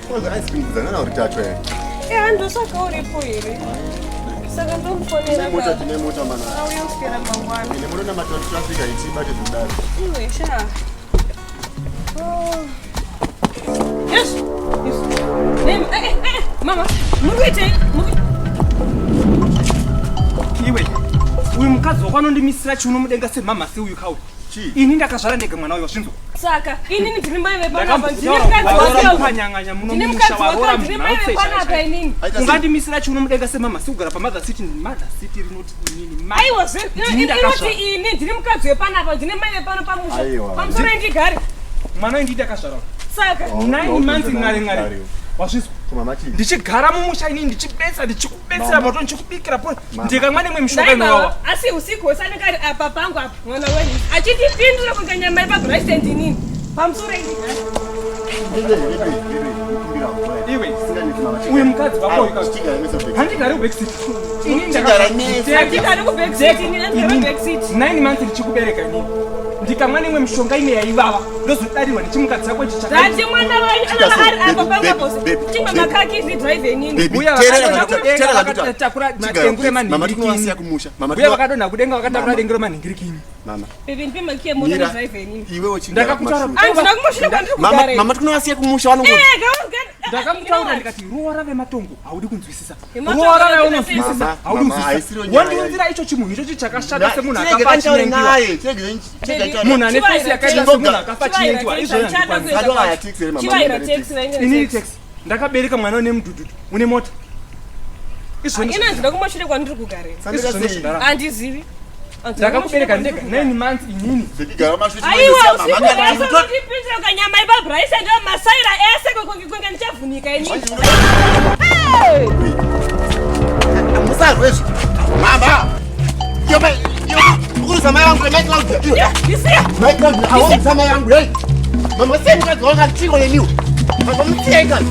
Kwanza ice cream dzangana uri tacho here? Eh, ndosaka uripo here? Saka ndomufonera. Mota tine mota mana. Auya kuswera mangwana. Ine munoona mata traffic haitibate zvekudaro. Iwe sha. Oh. Yes. Yes. Nem, eh, eh, eh, mama, muri kuitei? Muri Iwe. Uyu mukadzi wako anondimisira chiuno mudenga semhamha seuyu kauyu. Chii? Ini ndakazvara ndega mwana uyu wazvinzwa. Saka inini ndiri mai vepanapa, ndine mukadzi wake. Panyanganya muno Ndine mumusha mukadzi wake, waroora ndine mai vepanapa inini. Aita sei? Ungandimisira chiuno mudenga semhamha sekugara pamother city mother city rinoti inini. ma- Aiwa zve, Ndini inoti ndakazvara. ini ndiri mukadzi wepanapa, ndine mai vepano pamusha. Aiwa. Pamusoro ndigare. Mwana uyu ndini ndakazvara. Saka Oh. 9 months ngare ngare. Wazvinzwa. Mama chii? Ndichigara mumusha inini ndichibetsa ndichikubetsera Mama. moto ndichikubikira po Mama. ndikamwa nemwe mishonga Dai inowawa. baba, asi usiku hwese anenge ari apa pangu apa mwana wenyu achindipindura kunge nyama iri pabhuraisend inini pamusoro indigare. Iwe, iwe, iwe, kumbira mvura. Iwe. Singanetsi mama. Uyu mukadzi wako uyu kazi. Chigara mese back. Handigari kubackseat. Inini Chigara mese. Handigari kubackseat inini, handigari kubackseat. 9 months ndichikubereka inini. Ndikamwa nemwe mishonga ine yaivava ndozodarirwa nechimukadzi chako ichi chakaita. Ndati mwana wenyu Chigara anenge ari so, apa baby, pangu baby, apo baby, chimba baby. makaki ndidrive inini. Baby, Mbuya teerera vakadonha zvanditaura, kudenga teerera zvanditaura. vakatakura Chigara matengu back. Mama remanhingirikini. tinovasiya kumusha. Mama Mbuya tinova- vakadonha kudenga vakatakura Mama. dengu remanhingirikini. Mama. Baby ndipe makiyi emota Mira. ndidrive inini. Iwewe chigara Ndakakutaura kumashure. Handina kumashure kwandiri Mama, kugara. mama tinovasiya kumusha vanongo. Eh, gawa- Ndakamutaura ndikati roora vematongo haudi kunzwisisa. Vematongo Roora vanoita raunonzwisisa Mama, haudi mama, kunzwisisa. haisiro nyaya Wandiunzira icho chimunhu ichochi chakashata semunhu Tirege akafa nditaure achinyengiwa. naye. Tirege Baby. Munhu ane Chivaira face yakaita taxi. semunhu akafa Chivaira achinyengiwa. taxi, Izvozvo handichada handikwanisi. kuenda Sadwa kwacho. taxi here, mama, Chivaira mama, taxi, vaenda Inini taxi. taxi. Ndakabereka mwana une mudhudhudhu une mota. Izvozvo Ini handina kumashure kwandiri kugara ini. Sandira Izvozvo sei? ndozvindara. Handizivi. Handina Ndakakubereka kumashure ndega kwandiri 9 months inini. Baby, gara kumashure Aiwa, tinovasiya usiku mama. hwese unondipindira kanyama ipabhuraisa ndiyo masaira ese kunge ndichavhunika inini. Hey! Musarwe izvi. Mama. Yo mai, yo. Ukuruza mai vangu, mai Claudia. Iyo. Ndisiya! Mai Claudia, awonisa mai vangu, hey. Mama sei mukadzi wangu achiko neniwo. Mama musiyei kazi.